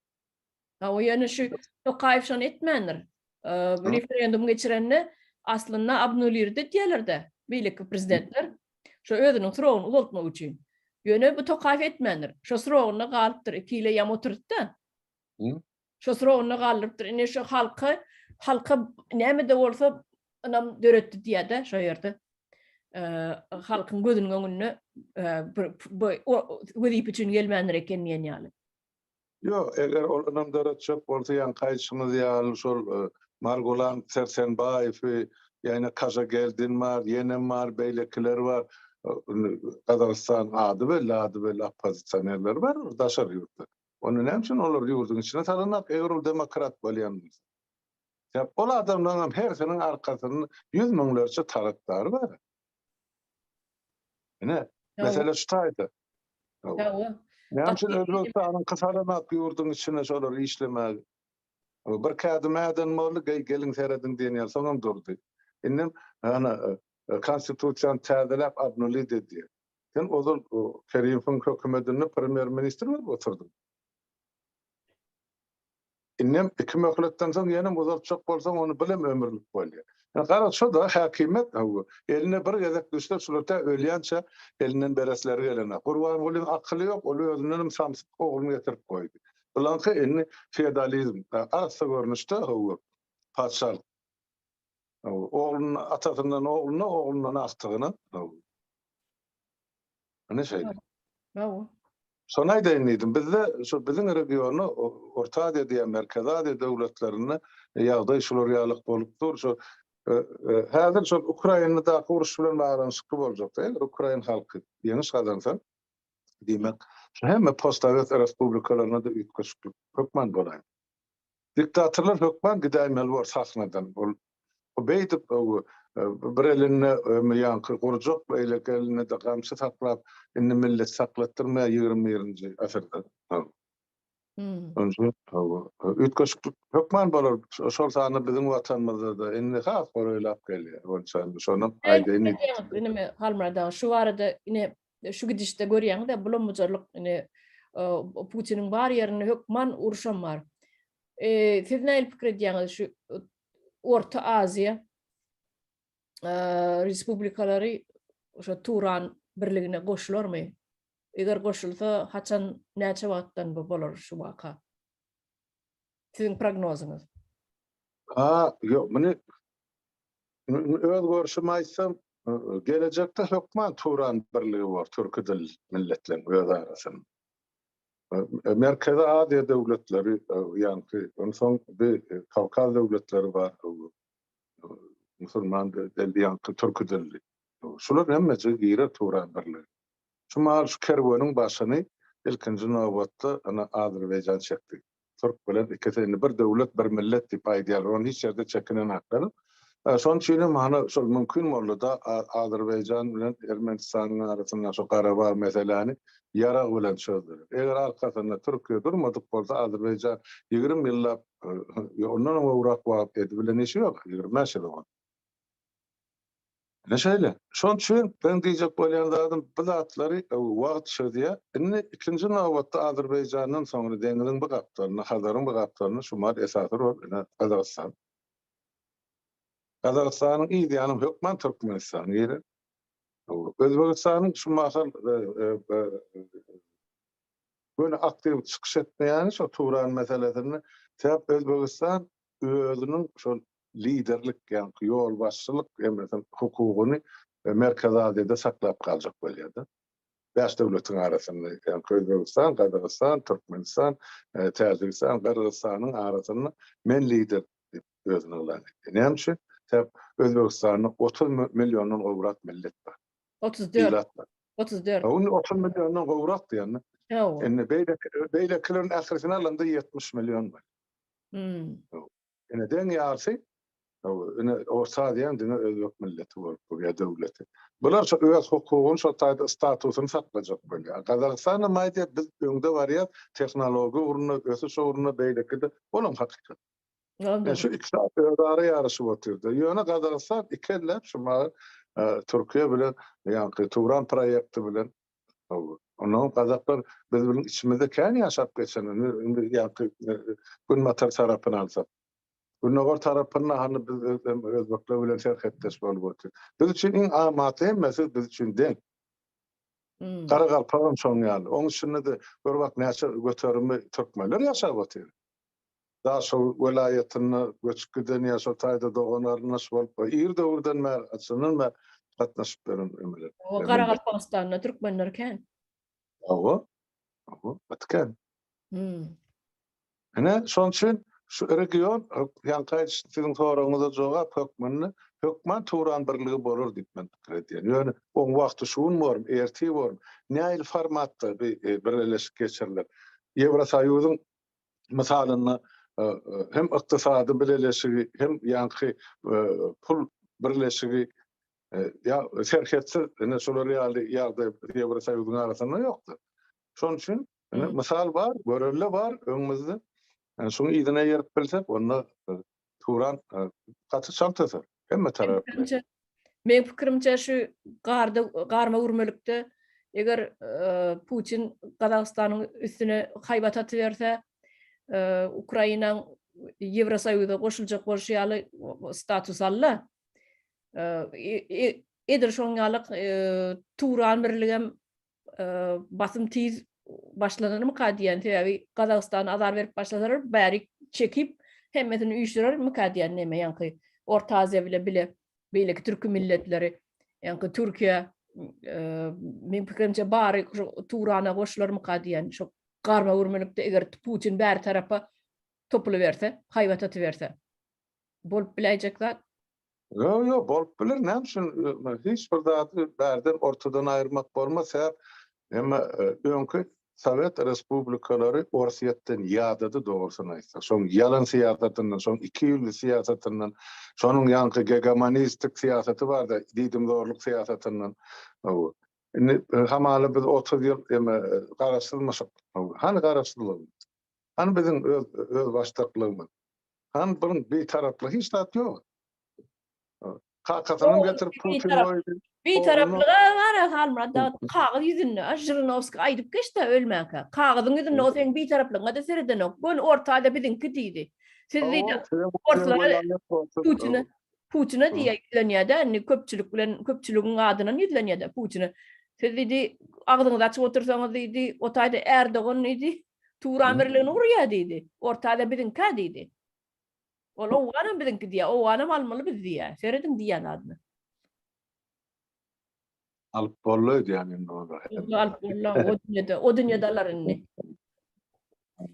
Hawa ýöne şu Tokaýew şony etmändir. Referendum geçirende aslynda obnulirdi diýerler-de beýleki prezidentler. Şo özüniň srogyny uzaltmak üçin. Ýöne bu Tokaýew etmändir. Şo srogynda galypdyr. 2 ýyla ýam oturdy-da. Şo srogynda galdyrypdyr. Indi şo halka halka näme-de bolsa ynam döretdi diýýär-de şo ýerde. Halkyň gözüniň öňünde bu wezipe üçin gelmändir eken diýen ýaly. Ýok, eger ol ynam döretjek bolsa, ýaňky aýdyşyňyz ýaly şol Margulan Sersenbaýewi, ýa-ine Kažageldin bar, ýenem bar, beýlekiler bar. Gazagystanyň ady belli, ady belli oppozisionerleri bar daşary ýurtda. Onda näme üçin olary ýurduň içine salanak, eger ol demokrat bolýan bolsa? Sebäp ol adamlaryň hem hersiniň arkasynda ýüz müňlerçe tarapdary bar. Ine, mesele şu taýda. Hawa. Näme üçin Özbegistanyň gysalanak ýurduň içine şolary işlemäge? Bir kädim äden boldy, geý geliň serediň diýen ýaly, soňam durdy. Indem ana konstitusiýany täzeläp obnulit edýär. Sen ozal Kerimowyň hökümetinde premýer-ministr bolup oturdyň. Indem iki möhletden soň ýenem uzaltjak bolsaň ony bilem ömürlik bolýar. Ýöne garaz şo-da häkimiýet hawa eline bir gezek düşse şular tä ölýänçä elinden beresleri gelenok. Gurbangulyň akyly ýok ol özündenem samsyk ogluny getirip goýdy. Bulaňky indi feodalizm arassa görnüşde hawa patyşalyk. Hawa ogluna atasyndan ogluna oglundan agtygyna hawa. Ine şeýle. Hawa. Şony aýdaýyn diýdim. Bizde şu biziň regionda Orta Aziýa diýen Merkezi Aziýa döwletlerinde ýagdaý şular ýalyk bolup dur. Şu häzir şol Ukrainadaky uruş bilen baglanyşykly boljak däl. Ukrain halky ýeňiş gazansa, diýmek, şu hemme postsowet respublikalarynda-da üýtgeşiklik hökman bolaýmaly. Diktatorlar hökman gidäýmeli bor sahnadan. Ol beýdip bir elinde ýaňky gurjak, beýleki elinde-de gamçy saklap, indi millet saklatdyrmaýar 21-nji asyrda. Şonuň üçin üýtgeşiklik hökman bolar. Şol sanda biziň watanymyzda-da indi has golaýlap gelýär. Şonuň şony aýdaýyn. Indi Halmyrat aga şu barada ine şu gidişde görýäňiz-de bulam-bujarlyk ine Putiniň bar ýerinde hökman uruşam bar. Siz nähili pikir edýäňiz şu Orta Aziýa respublikalary şo Turan birligine goşularmy? Eger goşulsa haçan näçe wagtdan bu bolar şu waka? Siziň prognozyňyz. Ha, ýok, muny öz görşümi aýtsam, gelejekde hökman Turan birligi bor, türki dilli milletleriň öz arasynda. Merkezi Aziýa döwletleri, ýaňky, onsoň bir Kawkaz döwletleri bar, musulman dilli, ýaňky türki dilli. Şular hemmesi girer Turan birligi. Şu mahal şu kerweniň başyny ilkinji nobatda ana Azerbaýjan çekdi. Türk bilen ikisi indi bir döwlet, bir millet diýip aýdýarlar. Ony hiç ýerde çekinenaklar. Şonuň üçin hem hany şol mümkin boldy-da Azerbaýjan bilen Ermenistanyň arasynda şu Garabag meseläni ýarag bilen çözdüler. Eger arkasynda Türkiýe durmadyk bolsa Azerbaýjan 20 ýyllap ondan hem gowrak wagt edibilen işi ýok, 25 ýyl boldy. Ine şeýle. Şonuň üçin meň diýjek bolýan zadym bu zatlary wagt çözýär. Indi ikinji nobatda Azerbaýjandan soňra deňiziň bu gapdalynda, Hazaryň bu gapdalynda şu mal esasy rol ine Gazagystan. Gazagystanyň yz ýany hökman Türkmenistan girer. Özbegistanyň şu mahal göni aktiw çykyş etmeýäni şo Turan meselesinde. Sebäp Özbegistan özüniň şol liderlik, ýaňky ýolbaşçylyk hemmesiniň hukugyny Merkezi Aziýada saklap galjak bolýar-da. Bäş döwletiň arasynda, ýaňky Özbegistan, Gazagystan, Türkmenistan, Täjigistan, Gyrgyzystanyň arasynda men lider diýip özüni yglan etdi. Näme üçin? Sebäp Özbegistanda 30 milliondan gowrak millet bar. 34. Ilat bar. 34. Indi 30 milliondan gowrak diýende. Indi beýleki beýlekileriň ählisini alanda 70 million bar. Hmm. Ine deň ýarsy ine Orta Aziýanyň diňe özbek milleti bolup durýar döwleti. Bular şo öz hukugyny şo taýda statusyny saklajak bolýar. Gazagystan hem aýdýar biz öňde barýas tehnologiýa ugrunda, ösüş ugrunda beýlekide olam hakykat. Ýa şu ikisi özara ýaryşyp otyrdy. Ýöne Gazagystan iki elläp şu mahaly Türkiýe bilen ýaňky Turan proýekti bilen Ondan gazaklar biz bilen içimizde kän ýaşap geçen, indi ýaňky günbatar tarapyny alsak. Gündogar tarapynda hany biz özbekler bilen serhetdeş bolup otyr. Biz üçin iň amatly hemmesi biz üçin deň. Hmm. Garagalpagam şoň ýaly. Oň içinde-de gör bak näçe göterimi türkmenler ýaşap otyr. Daşoguz welaýatynda göçüp giden ýa şo taýda dogan-garyndaş bolup, ir döwürden bäri, haçandan bäri gatnaşyp ýören emeler. Hawa, Garagalpagystanda türkmenler kän. Hawa, hawa, gaty kän. Hmm. Ine, şonuň üçin şu region, ýaňky aýdyş siziň soragyňyza jogap hökmünde, hökman Turan birligi bolar diýip men pikir edýän. Ýöne oň wagty şu gün bormy, ertir bormy, nähili formatda bir birleşik geçiriler? Ýewrosoýuzyň mysalynda hem ykdysady bileleşigi, hem ýaňky pul birleşigi ýa serhetsiz ine şolar ýaly ýagdaý Ýewrosoýuzyň arasynda ýokdur. Şonuň üçin ine mysal bar, görelde bar öňümizde. Şuň yzyna eýerip bilsek, onda Turan gaty çalt öser. Hemme tarapdan. Meň pikirimçe şu garda garma gürmelikde eger Putin Gazagystanyň üstüne haýbat atyberse, Ukrainaň Ýewrosoýuza goşuljak bolşy ýaly status alda. Edil şoň ýaly Turan birligem basym tiz başlanarmyka diýen sebäbi Gazagystana azar berip başlasalar bärik çekip hemmesini üýşürermika diýen neme ýaňky Orta Aziýa bile bile beýleki türki milletleri ýaňky Türkiýe meň pikirimçe bary şu Turana goşularmyka diýen şu garma gürmelikde eger Putin bäri tarapa topulyberse haýbat atyberse bolup biläýjek zat. Ýok, ýok, bolup biler. Näme üçin hiç bir zady bärden ortadan aýyrmak bolmaz. Sebäp emma öňki. Sowet respublikalary Orsýetden ýadady dogrusyny aýtsak. Şoň ýalan syýasatyndan, şoň ikiýüzli syýasatyndan, şonuň ýaňky gegemonistik syýasaty barda, diýdimzorluk syýasatyndan. Hawa. Indi hamala biz 30 ýyl eme garaşsyzmyşyk. Hany garaşsyzlygymyz? Hany biziň öz özbaşdaklygymyz? Hany biziň bitaraplyk? Hiç zat ýok. Kakasynam getirip Putin goýdy. Bitaraplyga gara Halmyrat dagy kagyz ýüzünde a Žirinowskiý aýdyp geçdi ölmänkä. Kagyzyň ýüzünde o seň bitaraplygyňa-da seredenok. Göni Orta Aziýa biziňki diýdi. Siz diýdi orslara Putine Putine diýýär ýüzlenýär-de indi köpçülik bilen köpçüligiň adyndan ýüzlenýär-de Putine. Siz diýdi agzyňyzy açyp otursaňyz diýdi o taýda Erdogan diýdi Turan birligini gurýar diýdi. Orta Aziýa biziňkä diýdi. Ol Owganam biziňki diýýär. Owganam almaly biz diýýär. Serediň diýýän zadyna. Alyp boldy öýdýän indi ony. Indi alyp boldy. O dünýede, o dünýede alar indi.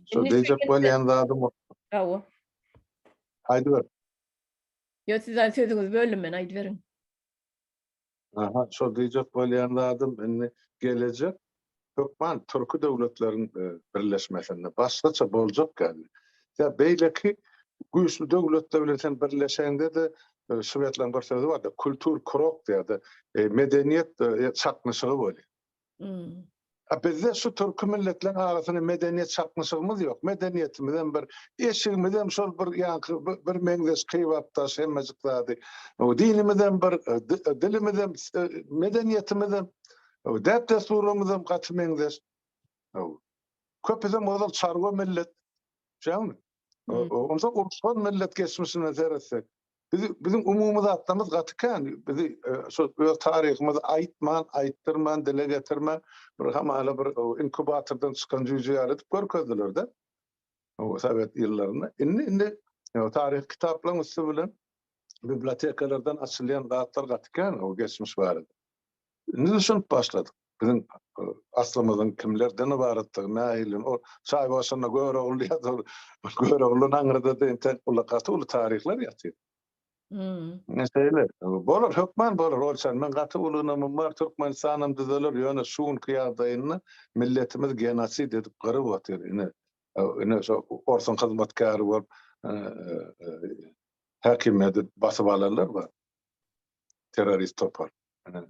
Şo diýjek bolýan zadym. Hawa. Aýdyber. Ýok, siz sözüňizi böldüm men, aýdyberiň. Aha, şol diýjek bolýan zadym indi gelejek hökman türki döwletleriň birleşmesinde başgaça boljak ýaly. Ýa beýleki güýçli döwletler bilen sen birleşeňde-de şwetleriň bir sözi bardy, kultur krok diýýär-de, medeniýet çaknyşygy bolýar. A bizde şu türki milletleriň arasynda medeniýet çaknyşygymyz ýok. Medeniýetimizem bir, eşigimizem şol bir ýaňky bir meňzeş kybapdaş hemmejik zady. Dinimizem bir, dilimizem, medeniýetimizem, däp-dessurlarymyzam gaty meňzeş. Köpüsem ozal çarwa millet. Düşýäňmi? Onsoň uruşgan millet geçmişine seretsek. Bizi biziň umumy zatlarymyz gaty kän. Bizi şo öz taryhymyzy aýtman, aýtdyrman, dile getirmän bir hamala bir inkubatordan çykan jüýje ýaly edip görkezdiler-de. O sowet ýyllarynda. Indi indi taryhy kitaplaryň üsti bilen bibliotekalardan açylýan zatlar gaty kän o geçmiş barada. Indi düşünip başladyk. Biziň aslymyzyň kimlerden ybaratdygy, nähili, o çaý başynda Görogly ýatyr, Göroglydan aňyrda-da entek uly, gaty uly taryhlar ýatyr. Ine şeýle. Bolar, hökman bolar, Olçan. Men gaty uly ynamym bar, Türkmenistanam düzeler, ýöne şu günki ýagdaýynda milletimiz genosid edip gyryp otyr. Ine, ine şo orsuň hyzmatkäri bolup häkimiýeti basyp alanlar bar. Terrorist topar. Ine,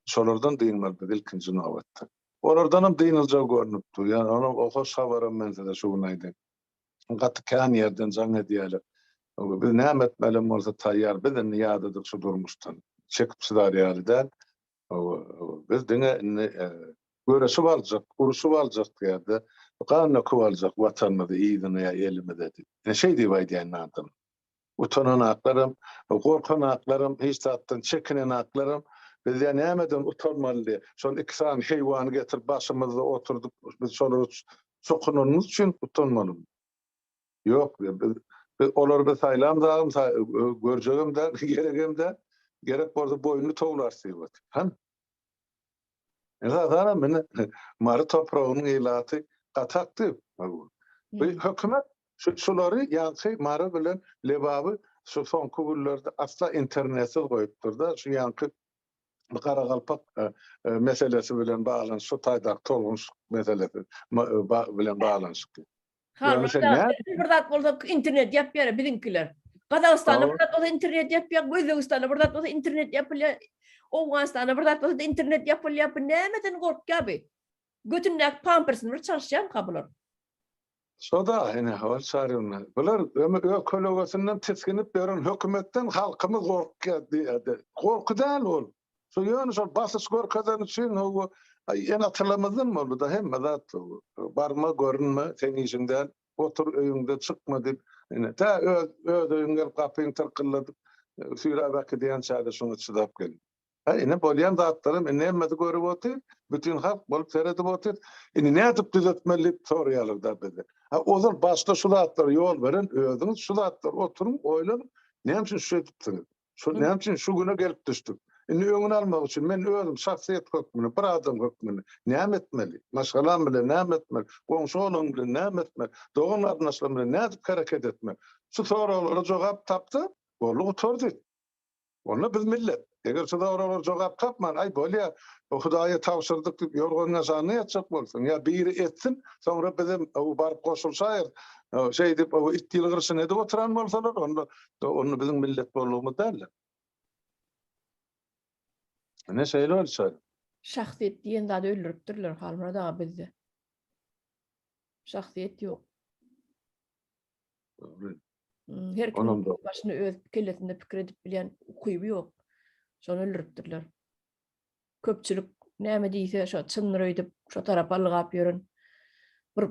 şolardan dynmaly biz ilkinji nobatda. Olardanam dynyljagy görnüp dur. Ýöne onuň o hoş habaram men size şu gün aýdaýyn. Gaty kän ýerden jaň edýärler. Biz näme etmelem bolsa taýýar. Biz indi ýadadyk şu durmuşdan. Çekip çydar ýaly däl. Biz diňe indi göreşip aljak, urşup aljak diýýär-de, gan döküp aljak Watanymyzy yzyna ýa elimize diýip. Ine şeý diýip aýdýan adam. Utananaklaram, gorkanaklaram, hiç zatdan çekinenaklaram, biz ýa nämeden utanmaly diýip, şol iki sany heýwany getirip başymyzda oturdyp, biz şolara çokunanymyz üçin utanmalymy? Ýok, biz, biz olary biz saýlamzagam, görjegem däl, geregem däl. Gerek bolsa boýnuny towlarys diýip otyr. Hany? Esasanam ine Mary topragynyň ilaty gaty aktiw. Bu hökümet şu şulary ýaňky Mary bilen Lebaby şu soňky günlerde asla internetsiz goýupdyr-da, şu ýaňky bu garagalpak meselesi bilen baglanyşyk, şu taýdaky tolgunyşyk meselesi bilen baglanyşykly. Ýöne sen nädip bir zat bolsa internet ýapýar biziňkiler. Gazagystanda bir zat bolsa internet ýapýar, Özbegistanda bir zat bolsa internet ýapylýar, Owganystanda bir zat bolsa internet ýapylýar. Bu nämeden gorkýar bu? Götündäki pampersini bir çalyşýarmyka bular? Şo-da, ine, ol çaryna. Bular ömür öz kölegesinden tisginip ýören hökümetden halkymyz gorkýar diýýärdi. Gorky däl ol. Şo ýöne şol basyş görkezeni üçin hawa ene-atalarymyzdan boldy-da hemme zat barma, görünme, seň işiň däl, otur öýüňde, çykma diýip, ine, tä öz öz öýüň gelip gapyňy tyrkyldadyp, süýräp äkidýänçä-de şoňa çydap geldik. Hä, ine bolýan zatlaram indi hemmesi görüp otyr, bütin halk bolup seredip otyr. Indi nädip düzetmeli diýip soraýarlar-da bizden. Hä, ozal başda şu zatlara ýol beren özüňiz şu zatlar oturyň, oýlanyň, näme üçin şeýdipsiňiz? Şu näme üçin şu güne gelip düşdük? Indi öňüni almak üçin men özüm şahsyýet hökmünde, bir adam hökmünde näme etmeli? Maşgalam bilen näme etmeli? Goňşy-golam bilen näme etmeli? Dogan-garyndaşlarym bilen nädip hereket etmeli? Şu soraglara jogap tapsa, boldy gutardy. Onda biz millet. Eger şu soraglara jogap tapman, aý bolýa, Hudaýa tabşyrdyk diýip ýorgan ýaşanda ýatjak bolsaň, ýa biri etsin, soňra bizem baryp goşulyşaýarys, şeýdip it ýylgyryşyny edip oturan bolsalar, onda onda biziň millet boldugymyz däldir. Ine şeýle bolsa. Şahsyýet diýen zady öldüripdirler Halmyrat aga bizde. Şahsyýet ýok. Dogry. Hmm, her kim başyny öz kellesinde pikir edip bilýän ukyby ýok. Şony öldüripdirler. Köpçülik näme diýse şo çyndyr öýdüp şo tarapa ylgap ýören bir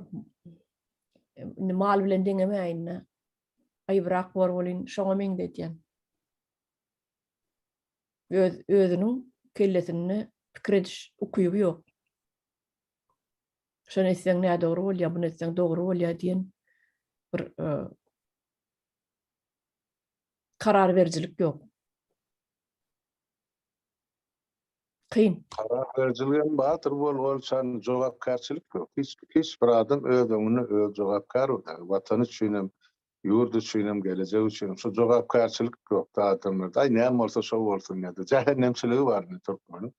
indi mal bilen deňemäýin-de. Aýybrak bor welin şoňa meňzedýän. Öz özüniň kellesinde pikir ediş ukyby ýok. Şony etseň nädogry bolýar, buny etseň dogry bolýar diýen bir e, karar berijilik ýok. Kyn. Karar berijilik hem bardyr, bol bolçan jogapkärçilik ýok. Hiç hiç bir adam öz öňünde öz jogapkär bolýar. Watany üçin hem, ýurt üçin hem, gelejek üçin hem şu jogapkärçilik ýok adamlarda. Aý näme bolsa şo bolsun diýdi. Jähennemçiligi bar indi türkmeniň.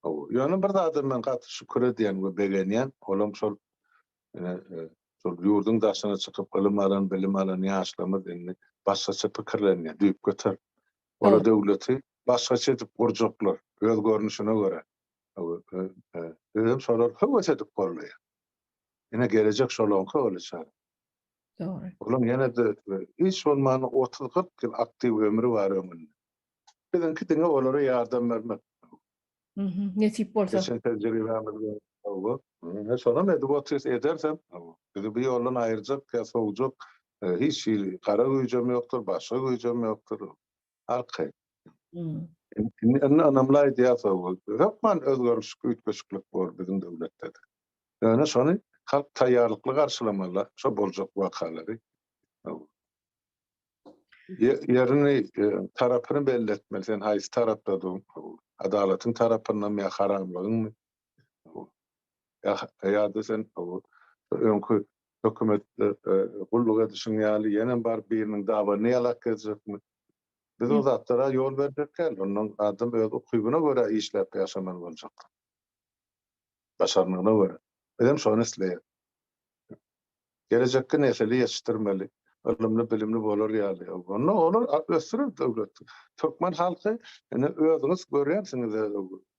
Hawa, ýöne bir zada men gaty şükür edýän we begenýän, olam şol ine şol ýurduň daşyna çykyp ylym alan, bilim alan ýaşlarymyz indi başgaça pikirlenýär, düýpgöter. Olar döwleti başgaça edip gurjaklar, öz görnüşine görä. Özem şolar höwes edip goldaýar. Ine gelejek şolaňky bolýar. Dogry. Olaň ýene-de hiç bolmanda 30-40 ýyl aktiw ömri bar öňünde. Biziňki diňe olara ýardam bermek. Nesip bolsa. Geçen tejribämiz hawa. Ine şonam edip otyrys, edersem, bizi bu ýoldan aýyrjak ýa sowjak hiç hili gara güýjem ýokdur, başga güýjem ýokdur. Arkaýyn. Indi ynamly aýdýas, hökman özgerişlik, üýtgeşiklik bor biziň döwletde-de. Ýöne şony halk taýýarlykly garşylamaly, şo boljak wakalary. Ýerini, tarapyny belli etmeli, sen haýsy tarapdadygyň, adalatyň tarapyndamy ýa haramlygyňmy? Ýa-da sen öňki hökümetde gulluk edişiň ýaly ýenem baryp biriniň dabanyny ýalap gezjekmi? Biz o zatlara ýol berjek däl. Ondan adam öz ukybyna görä işläp ýaşamaly boljak. Başarnygyna görä. Bizem şony isleýäris. Gelejekki nesili ýetişdirmeli, ylymly, bilimli bolar ýaly. Onda olar ösdürer döwlet. Türkmen halky ine özüňiz görýänsiňiz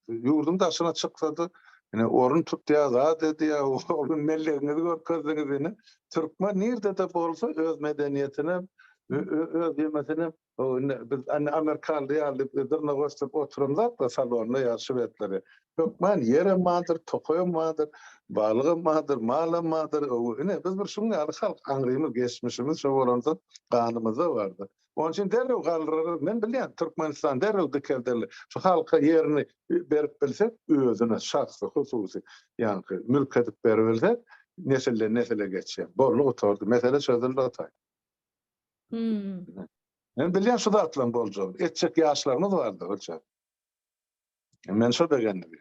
ýurduň daşyna çyksa-da ine orun tutýar, zat edýär, o gün mellegiňizi görkezdiňiz ine. Türkmen nirde-de bolsa öz medeniýetine, öz ýemesine Indi biz indi amerikanly ýaly dyrnak ösdürip oturamzok-da salonda ýa şwedleri. Hökman ýerem bardyr, tokaýam bardyr, balygam bardyr, malam bardyr. Ine biz bir şuň ýaly halk, aňrymyz, geçmişimiz şo bolansoň ganymyzda bardyr. Onuň üçin derrew galdyrarys. Men bilýän, Türkmenistan derrew dikelderler. Şu halka ýerini berip bilsek, özüne şahsy, hususy, ýaňky mülk edip beribilsek, nesilden nesile geçýär. Boldy, gutardy. Mesele çözüldi o taý. Hmm. Men bilýän şu zatlaryň boljagyny. Etjek ýaşlarymyz bardy hoja. Men şo begendim.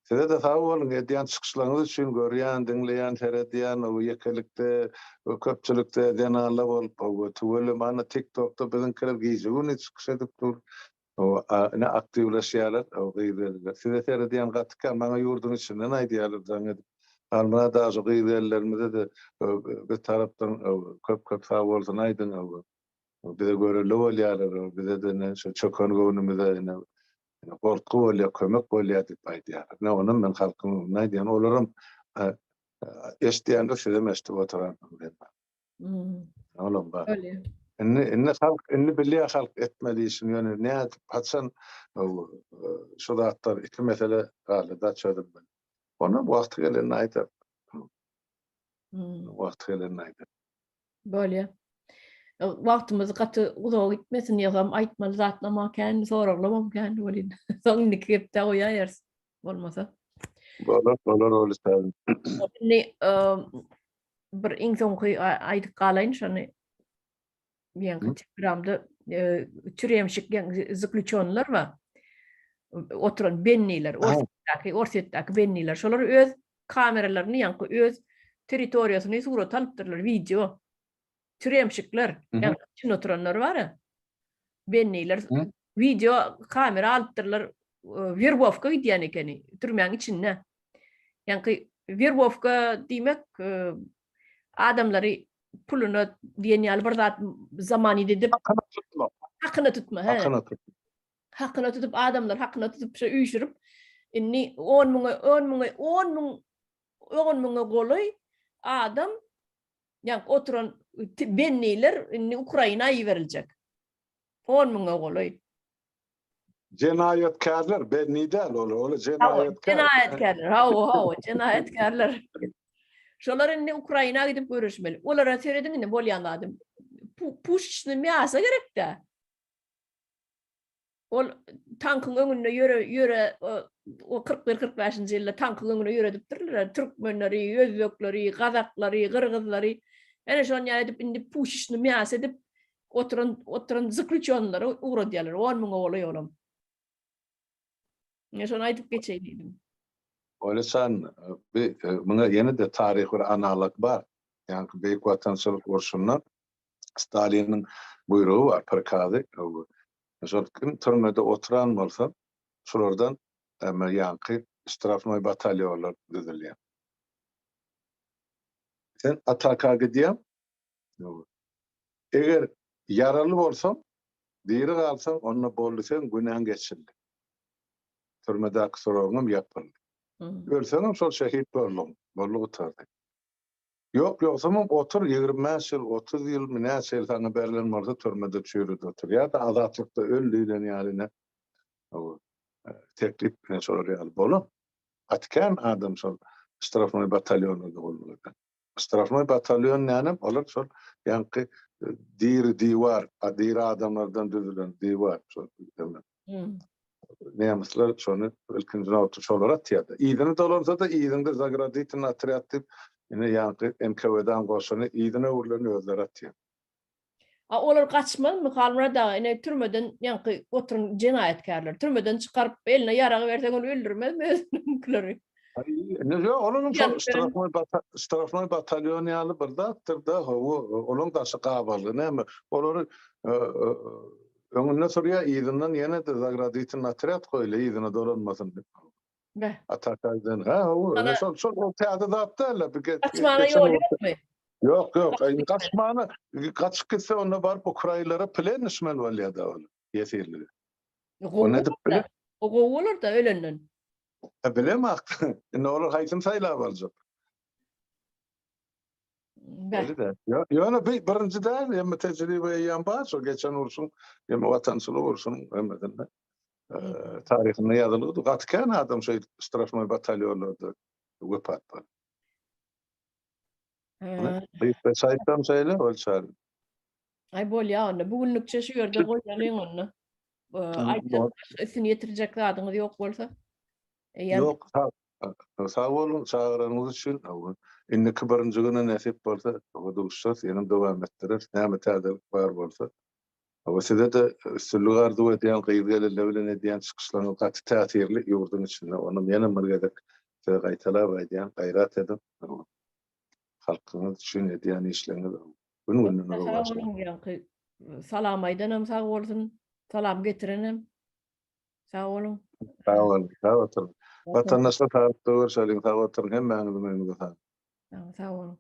Size-de sag boluň, edýän çykyşlaryňyz üçin görýän, diňleýän, seredýän, o ýekelikde, köpçülikde zenanlar bolup, o tüweleme ana TikTokda biziňkiler gije-gündiz çykyş edip dur. O ine aktiwleşýärler, o gyz-gelinler. Size seredýän gaty kän, maňa ýurduň içinden aýdýarlar jaň edip. Halmyrat aga şu gyz-gelinlerimize-de biz tarapdan köp-köp sag bolsun aýdyň. Bize görelde bolýarlar, bize-de ine şu çöken göwnümize ine goltgy bolýar, kömek bolýar diýip aýdýarlar. Ine onam men halkyň öňünde aýdýan. Olaram eşidýändir, sizem eşidip oturansyňyz. Olam bar. Indi indi halk indi bilýär halk etmeli işini ýöne nädip haçan şu zatlar iki mesele galdy da çözülmeli. Ony wagty gelende aýdar. Wagty gelende aýdar. Bolýar. Wagtymyz gaty uzaga gitmesin ýogsam aýtmaly zatlam kän, soraglamam kän welin. Soň indiki gepde goýaýarys bolmasa. Bolar, bolar ol islärin. Indi bir iň soňky aýdyp galaýyn şony. Ýaňky Telegramda türemşik zaklýuçonlar bar. Oturan benniler, Orsýetdäki, Orsýetdäki benniler. Şolar öz kameralaryny ýaňky öz territoriýasyny surata alypdyrlar, wideo. Türemşikler, ýaňky içinde oturanlar bar. Benniler wideo kamera alypdyrlar, werbowka gidýän ekeni türmäň içinde. Ýaňky werbowka diýmek adamlary puluna diýen ýaly bir zat zamany edip hakyna tutmak. Hakyna tutma, he. Hakyna tutma. Hakyna tutup adamlar hakyna tutup şo üýşürip indi 10 müňe 10 müňe 10 müň 10 müňe golaý adam Ýaňky oturan bendiler indi Ukraina iberiljek. On müňe golaý. Jenaýatkärler, bendi däl olar, olar jenaýatkär. Jenaýatkärler, hawa, hawa, jenaýatkärler. Şolar indi Ukraina gidip görüşmeli. Olara serediň indi bolýan zady. Puşeçnyý mýasa gerek-dä. Ol tankyň öňünde ýöre ýöre o 41-45-nji ýylda tankyň öňüne ýöredipdirler. Türkmenleri, özbekleri, gazaklary, gyrgyzlary. Ene şony ýaly edip indi puşişni mýas edip oturan oturan zaklýuçonlary ugradýarlar. 10 müňe golaý olam. Men şony aýdyp geçeýin diýdim. Oýlasan, bi muňa ýene-de taryhy bir analog bar. Ýaňky Beýik Watançylyk urşunda Staliniň buýrugy bar, prikazy. Şol kim türmede oturan bolsa, şulardan eme ýaňky ştrafnoý batalýonlar düzülýär. Sen ataka gidýäň. Eger ýaraly bolsaň, diri galsaň, onda boldy seň günäň geçildi. Türmedäki soragyňam ýapyldy. Ölseňem şol şehit bolduň, boldy gutardy. Ýok, ýogsamam otur, 25 ýyl, 30 ýylmy, näçe ýyl saňa berlen bolsa türmede çüýrüde otur. Ýa-da azatlykda öl diýlen ýaly ine teklip ine şolar ýaly bolan. Gaty kän adam şol ştrafnoý batalýonlarda gulluk eden. Ştrafnoý batalýon nänem olar şol ýaňky diri diwar, diri adamlardan düzülen diwar şol. Nemisler şony ilkinji nobatda şolar atýardy. Yzyna dolansa-da yzynda zagraditelnyý otrýad diýip, ine ýaňky NKWD-niň goşuny yzyna öwrülen özleri atýar. A olar gaçmazmy Halmyrat aga, ine türmeden ýaňky oturan jenaýatkärler türmeden çykaryp eline ýarag berseň ony öldürmezmi özüniňkileri? Ine ýok, olaryň şol ştrafnoý ştrafnoý batalýon ýaly bir zatdyr-da, hawa, olaryň daşy gabalgy näme, olary Öňünde sürýär, yzyndan ýene-de zagraditelnyý otrýad goýulýar, yzyna dolanmasyn diýip. Beh. Ataka giden. Ha, hawa, ine şol, şol ol täze zat däl-de, bu Gaçmana ýol ýokmy? Ýok, ýok, indi gaçmana, gaçyp gitse onda baryp ukrainlere plen düşmeli bolýar-da ol, ýesirlige. Gowy edip biler. O gowy bolar-da ölenden. Bilemok. Indi olar haýsyny saýlap aljak? Belli-de. Ýöne bi birinji däl, emme tejribe eýýäm bar, şo geçen urşuň, emme watançylyk urşunyň hemmesinde taryhynda ýazylgydy. Gaty kän adam şeýdip ştrafnoý batalýonlarda wepat boldy. Gysgaça aýtsam şeýle, ol çary. Aý bolýa onda. Bu günlükçe şu ýerde goýalyň onda. Aýtjak üstüni ýetirjek zadyňyz ýok bolsa. Ýok, sag sag boluň çagyranyňyz üçin. Indiki birinji güne nesip bolsa duşuşarys, ýene dowam etdireris. Näme täzelik bar bolsa. Hawa size-de üstünlik arzuw edýän, gyz-gelinler bilen edýän çykyşlaryňyz gaty täsirli ýurduň içinde. Onam ýene bir gezek size gaýtalap aýdýan, gaýrat ediň. Halkyňyz üçin edýän işleriňiz gün-günden rowaçlansyn. Salam aýdanam sag bolsun, salam getirenem. Sag boluň. Sag boluň, sag oturyň. Watandaşlar saglykda görşeliň, sag oturyň, hemmäňiziň öňüňize saglyk. Sag boluň.